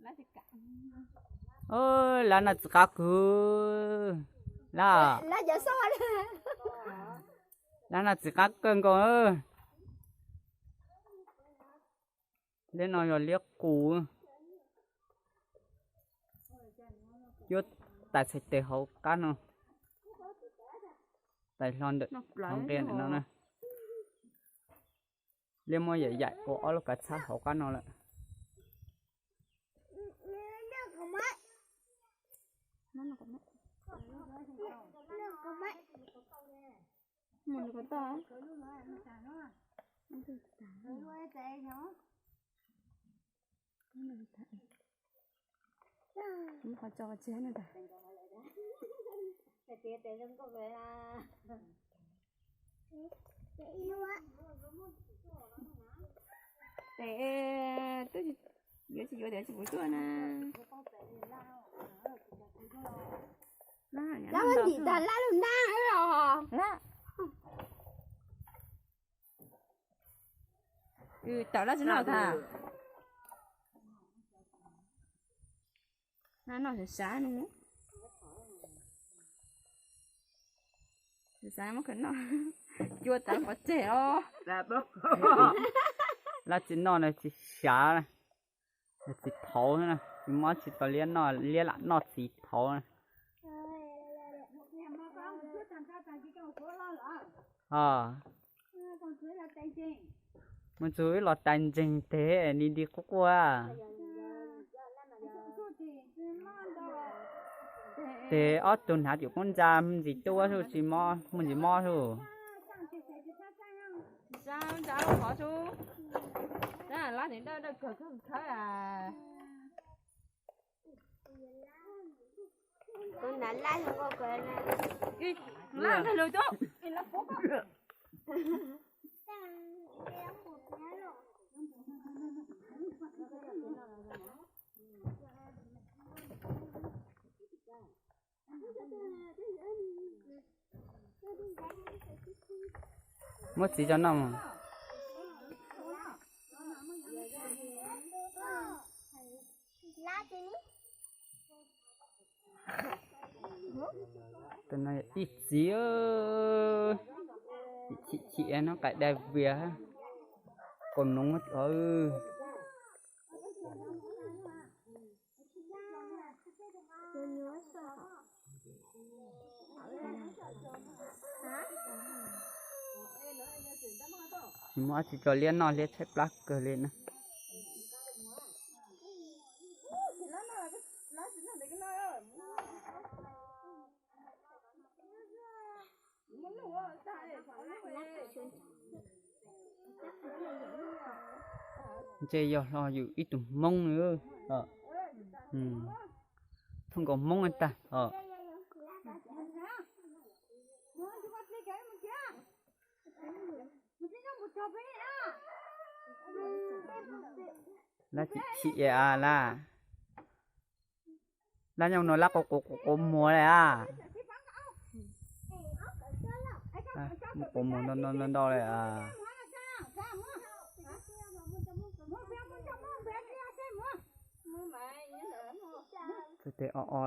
Lab no txiv qab kawg, lab, lab no txiv qab kawg nkaus. Liab no yog liab qus, cuab tais txhais tes hauv qab no, tais hlo ntawm hauv nqia ntawm no na. Liab muab yaim yaim ua ob lub kav txhab hauv qab no lawm. Qhov tso tseg no tas. Tes twb yuav tsis yuav tias tsis pum tuaj na. Lab ntim tas lab lub ntab os. Tawm lab tsis noj tas. Noj sav sav no. Xav muab khaws noj, cua tas pov tseg os. Lab tsis noj na, tsis sav, txiv thauv na, tsis muab tsis tau liab noj, liab lam noj txiv thauv na. Mus txug wb los tais ntseeg tes li li quaj quaj. Tes ob tug hnav cov koob ntsa ntsis tuaj ub, tsis mob, muaj ntsis mob ub. Muab txiv tso noj mus. Tus no ib txiv, chim chim no qaim dai vias, kaus noov. Tsis muaj dab tsi rau liab noj, liab tshaib plab kawg li na. Ntshe yog hlo yus ib tug Hmoob, thooj nkaus Hmoob tag os. Lab chim chim a lab. Lab nyob no lab quav quav quav muag li a. Muaj quav muag ntau ntau li a. Tes o o.